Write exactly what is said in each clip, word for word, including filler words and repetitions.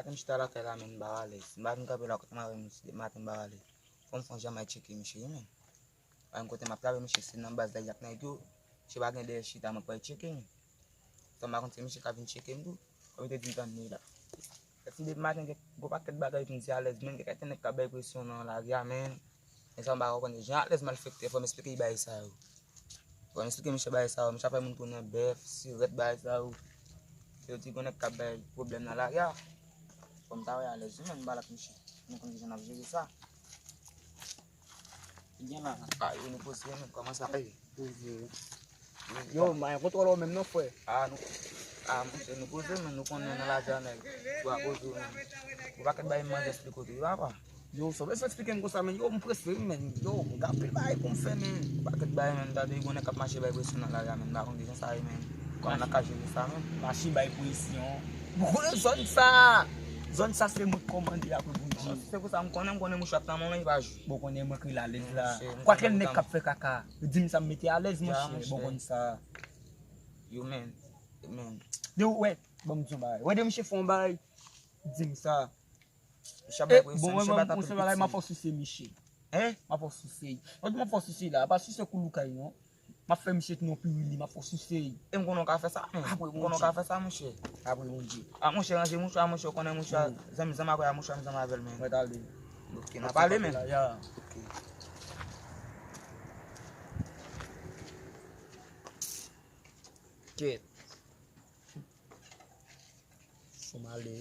Mwen chita lakay la, men m pa alèz. M pa vin kanpe la kote mari m depi maten, m pa alèz. Fò m fè yon jan m al tcheke misye wi, men. Pa gen kote m ap travay, misye se nan baz la y ap nèg yo. Misye pa gen dèyè chita, mwen pral tcheke, men. Sa m pa konn si misye ka vin tcheke m tou. Kòm li te di m tann li la. Epi depi maten, gen gwo pakèt bagay pou m di alèz, men gen kèk nèg k ap bay presyon nan lari a, men. Men sa m pa konprann, jan alèz malfektè, fò m esplike bagay sa yo. Fò m esplike misye bagay sa yo, misye ap fè moun tounen bèf, sirèt bagay sa yo. Yo di gon nèg k ap bay pwoblèm nan lari a. Fò m ta wè alèz wi, men m pa la ak misye. Nou konn kijan n ap jere sa. Byen la. Ah, yo nou poze, men kòman sa ye? Poze. Yo, m pa gen kontwòl ou menm non, frè. Ah, nou, ah, monchè, nou poze, men nou konnen nan lavi a nèg. Ou a poze, men. Ou pa ket bay manje sou kote, papa. Yo, sa w esplike m konsa, men. Yo, m prese, men. Yo, m gen anpil bagay pou m fè, men. Ou pa ket bay, men. Tande, gon nèg k ap mache bay presyon nan lari a, men. M pa konn kijan sa ye, men. Kòman n ap ka jere sa, men? Mache bay presyon. Ou konnen zòn sa. Zòn sa se mwen k kòmande a pou Bondye. Se pou sa m konnen, m konnen mouche ap tann mwen, men li pa jwe. Bon, konnen mwen k rele alèz la. Kwakèl nèg k ap fè kaka. Di m sa m mete alèz, monchè. Bon, konn sa. Yo, men, men. De ou, wè, ban m di yon bagay. Wè, de misye fè yon bagay, di m sa. Misye ap bay presyon, misye bat anpil pitit. Bon, mwen, mwen, mwen, m ap fè w sise misye. Hein? M ap fè w sise. Wè, m ap fè w sise la. Pa sise kou loukay, non. M ap fè misye tounen yon pirili, m ap fè w sise. E m konnen w ka fè sa, men. Apre Bondye. M konnen w ka fè sa, monchè. Apre Bondye. A, monchè, ranje mouchwa, monchè, ou konnen mouchwa. Zanmi, zanmi avè a, mouchwa, m zanmi avè l, men. Mwen t ale. Ok, n a pale, men. Ok. Kèt. Fò m ale.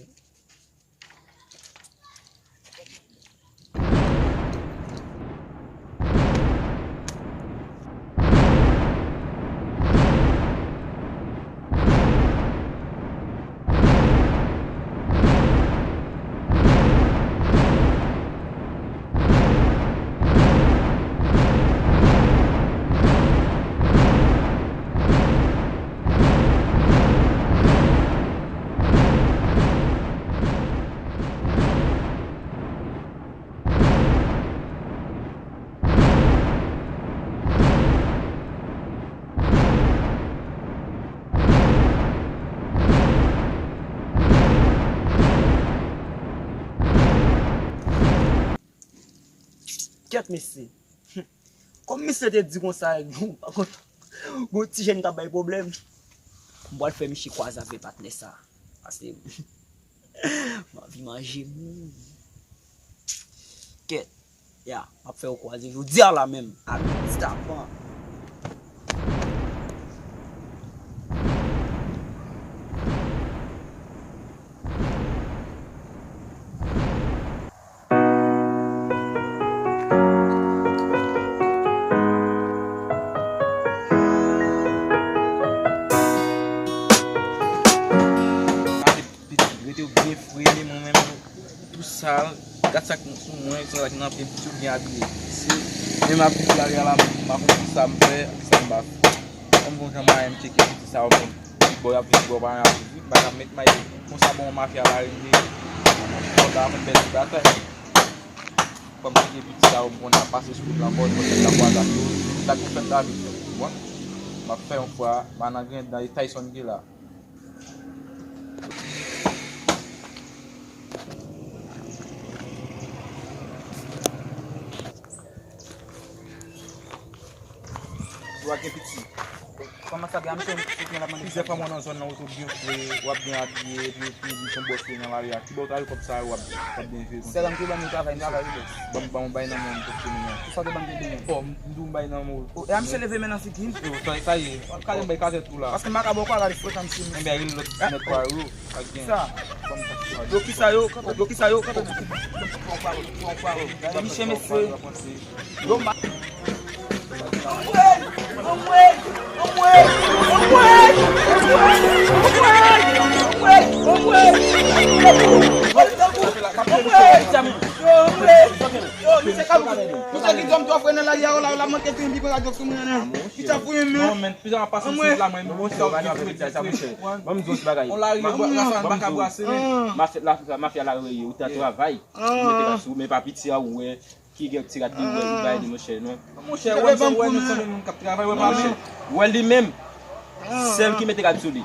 Kèt mesye. Kòm misye te di konsa, gon ti jèn k ap bay pwoblèm, m pral fè misye kwaze avè patnè sa. Paske m anvi manje moun. Kèt. Ya, m ap fè yo kwaze jodi a la menm. Ak Gustavan. Pitit, rete w byen fre, men mwen menm tou sal. Gad sa k sou mwen, sa k nan pye m, pitit, byen abiye. Si menm ap vin lari a la, m pa konn kisa m fè, kisa m pa fè. Kòm bon jan mwen menm tcheke pitit sa yo, bon, vit bò y ap vit, bò pa y ap vit, m pa ka met may konsa, bon, mafya la rive. Fò ta konn bèl ti batay. Kòm tcheke pitit sa yo, m konn ap pase sou wout la ankò, m konn fè lakwa zak yo. Sa k pou fèt la vit, bon. M ap fè yon fwa, pa nan grenn dan, e Tyson ki la. Yo ak gen piti. Kòman sa gen misye, misye gen la mande. Plizyè fwa mwen nan zòn nan, ou tou byen fre, w ap byen abiye, epi ou tou di son bòs li nan lari a. Ki bò w ta yo kòb sa yo, w ap, w ap byen jwe konsa. Sèl an ki ban nou travay, travay, bòs. Ban m, ban m bay nan men w, pou fini an. Pou sa w te ban m te byen. Bon, m di w m bay nan men w. O, e a misye leve men nan figi m. Yo, sa, sa ye. Kale m bay kazèt ou la. Paske m pa ka ba w kazèt, fwet an misye. Enben, rele lòt ti nèg pa yo. Sa. Yo kisa yo, yo kisa yo. Misye, mesye. Yo, ma- Yo, misye Kalou, misye ki dòm twò frè nan lari a, la, la, manke tou, li pran radyo sou mwen, nan. Ki sa pou yon men? Non, men, pizza pase sou la, mwen, bon, sa, ou di frè, di frè. Ban m di w ti bagay. On lari, la, la, sa, m pa ka brase, men. Mafya, la, mafya la, ou te travay. Ou mete gaz sou, men pa piti a, ou wè, ki gen ti rad li, ou wè, ou bay li, monchè, non. Monchè, wè, wè, nou, nou, nou, k ap travay, wè, pa men. Wè li menm. Sèl ki mete rad sou li.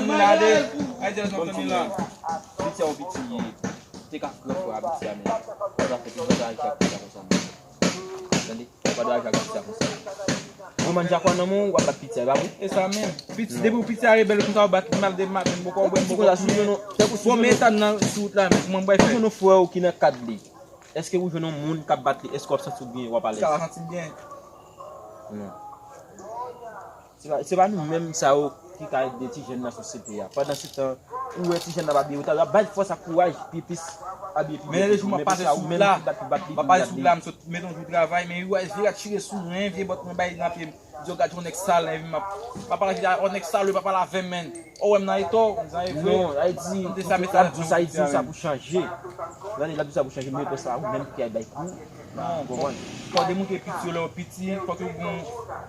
tann li la, de. Ay, Jèlès, m ap tann li la. Piti a yon piti, te ka gran frè a piti a, men. Sa fè ki pa dwe aji ak piti a konsa, men. Tande, pa dwe aji ak piti a konsa. Ou mann jakwa nan men w, w ap bat piti a, e pa vre? E sa menm. Piti, depi w piti a rebèl konsa, w bat li mal de maten, bòkò w bwè, bòkò w tounen. Bon, men etan nan sou wout la, men, kòman m pral fè? Si w jwenn yon frè w ki nan kad li, èske ou jwenn yon moun k ap bat li, èske w ap santi w byen, w ap alèz? Sa w ap santi w byen. Non. Se pa, se pa nou menm sa yo ki ka ede ti jèn nan sosyete a. Pandansetan, ou wè ti jèn nan pa byen, ou ta, w ap bay fòs ak kouraj pou l plis abiye pi byen. Men lè jou m ap pase sou wout la, m ap pase sou wout la, m sot mete yon jou travay, men vye rat chire sou mwen, vye bòt mwen bay nan pye m. Di yo gad yon nèg sal, epi m ap, m ap pale avè yon nèg sal, yo pa pale avè m, men. Ou wè m nan eta w, m nan eta w. Non, sa vle di, m te sa met sa nan sa, di sa pou chanje. Tande, l ap di sa pou chanje, men pou sa, ou menm ki al bay kou. Non, fò, fò demoute piti yo lè yo piti, fòk yo gen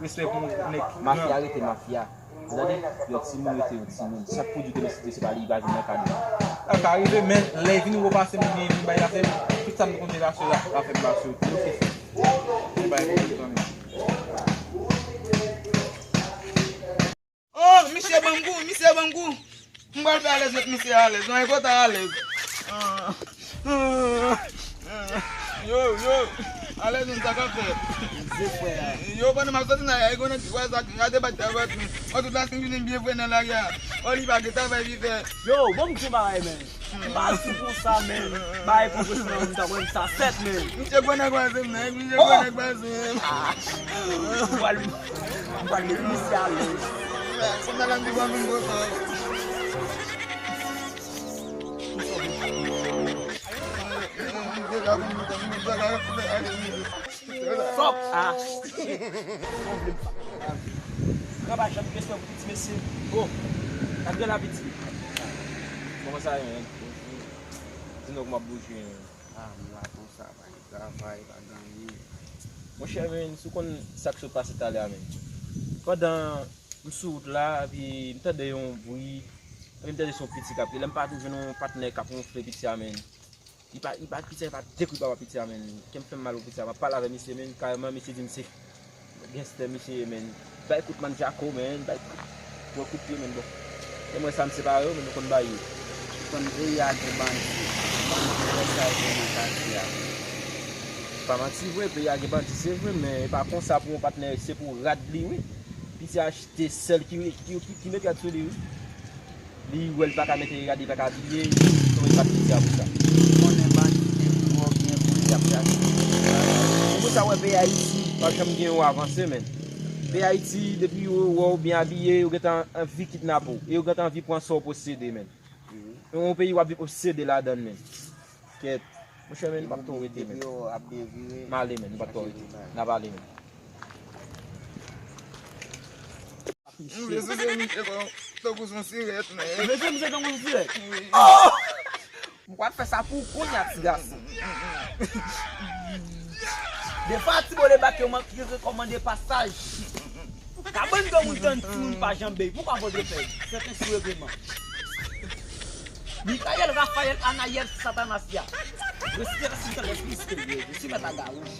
respè pou nèg ki gran. Mafya rete mafya. Ou tande? Yon timoun rete yon timoun. Sa k pou di demen si Dye se pa li, li pa vin nan kad ou. Sa ka rive, men lè l vin repase m, li vin bay lafe, tout sa m te konn te lase, l ap fè m lase yo tou. Li bay pou tout tan. Oh, misye ban m kou, misye ban m kou. M pral fè alèz, met misye alèz. Non, e kontan alèz. Ah. Ah. Yo, yo. Alèz, menm sa k ap fèt. Yo, pandan m ap soti nan lari a, e konnen ti vwazin sa ki rate bat avèk mwen. Oh, tout la skin vini byen fre nan lari a. Oh, li pa gen travay li fè. Yo, bon, m di yon bagay, men. M pa sou konsa, men. Bay pwofesyonèl, m ta wè m sa fèt, men. Misye gwo nèg kwaze m, men. Misye gwo nèg kwaze m. Ah. M pral, m pral met misye alèz. Sa madanm di bon vin konsa. Fòk! Ah! Sa w vle m fè? Pran pa janm gen respè pou piti mesye. Oh! N ap gen la piti. Kòman sa ye, men? Di nou kòman w ap bouje, men. Ah, m la konsa, pa gen travay, pa gen anyen. Monchè, men, si w konn sa k sot pase talè a, men. Pandan m sou wout la, epi m tande yon bri, epi m tande se yon piti k ap kriye. Lè m pa tou jwenn yon patnè k ap wonfle piti a, men. Li pa, li pa, piti a pa dekri papa piti a, men. Kè m fè m mal pou piti a. M ap pale avè misye, men, kareman, misye di m se gangstè misye ye, men. Bay kout mandjako, men, bay kout, gwo kout pye, men, bon. E mwen sa m separe yo, men, nou konn bay yo. Konn peyi a gen bandi. Bandi wè sa yo fè nan katye a. Pa manti vre, peyi a gen bandi, se vre, men e pa konsa pou yon patnè, se pou rad li, wi. Piti a achte sèl ki, ki, ki, ki met rad sou li, wi. Li wè l pa ka mete rad, li pa ka abiye, li tonbe bat piti a pou sa. Konnen bandi gen pou yo gen pou li ap chache. Se pou sa w wè peyi Ayiti pa janm gen yon avanse, men. Peyi Ayiti, depi yo wè w byen abiye, yo gentan anvi kidnape w. E yo gentan anvi pran sa w posede, men. Yon peyi w ap viv obsede ladan l, men. Kèt. Monchè, men, nou p ap twò rete, men. Depi yo ap devire, m ale, men, nou p ap twò rete. N ap ale, men. Misye sou se misye kon, tankou son sirèt, men. Mesye, misye tankou son sirèt. Wi. Oh! M kwè ap fè sa pou ou kounye a, ti gason. Defwa, ti bò debake, yo man-, yo rekòmande pasaj. Kabann granmoun tann timoun pa janbe. Poukwa fò te fè? Sèten sou regleman. Mikayèl, Rafayèl, Anayèl, Satanas ya. Respirasyon de lespri misteriez. Je suis maître à Garouche.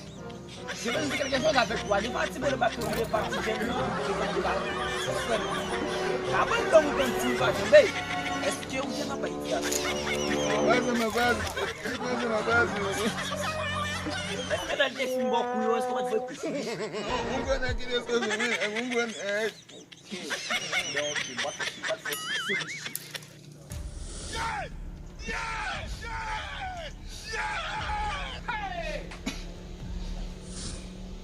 Je vais nous dire quelque chose avec toi. Defwa, ti bò debake, yo vle pati jèn nan, yo vle pati ba. Frè m. Kabann granmoun tann timoun pa janbe. Èske ou te nan bay ti gason? Mwen se mwen, frè m. Mwen se mwen, frè m. Èske lè l te fin ba w kou yo, èske w pa t voye kou? Yon gwo nèg ki te sove mwen, yon gwo nèg. Ok. Bon, ok, m pa t fè, m pa t fè sou, sou ti chit.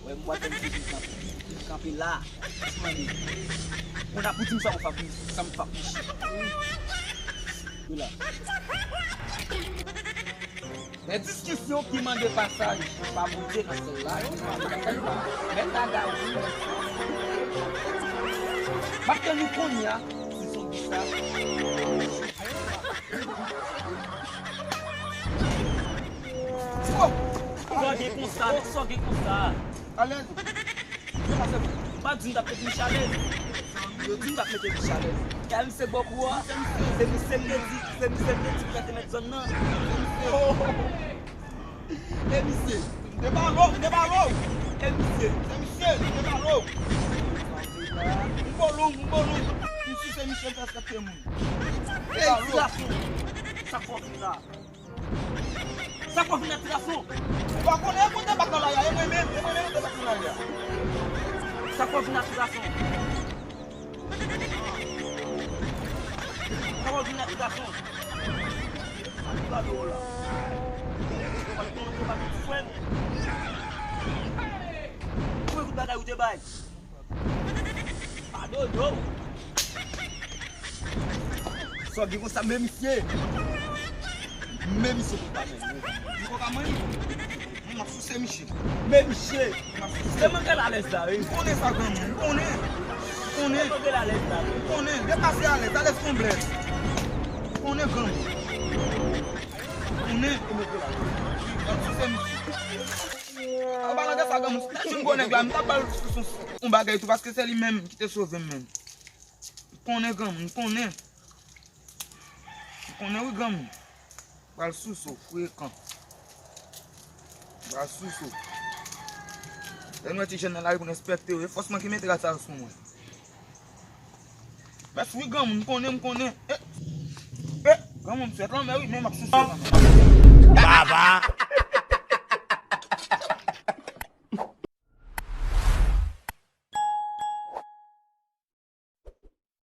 Wè, m pa t fè m sezi kanpe. M kanpe la. Ti mande. Moun ap di m sa m fè plis, sa m fè plis. Wi la. Lè diskisyon ki mande pasaj pa Bondye nan syèl la, ki mande pasaj pa Mèt Aga, wi. M ap tann ou kounye a, si se yon sa. Sa w gen konsa, sa w gen konsa. Alèz. Yo pa di m t ap mete Mich alèz. Yo di m t ap mete Mich alèz. Kè misye bò kou a, se misye k te di, se misye k te di pou mete mèt zòn nan. Oh, oh, oh. E misye, m te pale w, m te pale w. E misye, se misye, m te pale w. M bolonm, m bolonm. M si se misye m fè trete moun. Ey, ti gason. Sa k fè w vin la? Sa k fè w vin la, ti gason? Ou pa konnen e mwen te bat nan lari a, e mwen menm, e mwen menm te bat nan lari a. Sa k fè w vin la, ti gason? Sa w ap vin la, ti gason? Sa ki gade w la? Ou pa t konnen ou pa t frè m? Konbyen kout bagay ou te bay? Pa dodo. Sa w gen konsa, men misye. Men misye pou pa men. Li konn pa mwen. M ap souse misye. Men misye. M ap souse. Se mwen k alèz la, wi. M konnen sa, granmoun. M konnen. M konnen. Se mwen k alèz la, wi. M konnen. Depase alèz. Alèz konblè. M konnen, granmoun. M konnen. M ap souse misye. An palan de sa, granmoun, si m t ap jwenn gwo nèg la, m t ap ba l yon, yon bagay tou, paske se li menm ki te sove m, menm. M konnen, granmoun, m konnen. M konnen, wi, granmoun. Pral souse w, frekan. Pral souse w. Lè n wè ti jèn nan lari pou n enspekte yo, e fòsman ki mete rad sa yo sou mwen. Mèsi wi, granmoun, m konnen, m konnen. E, e, granmoun, m sot lanmè wi, men m ap souse lanmè.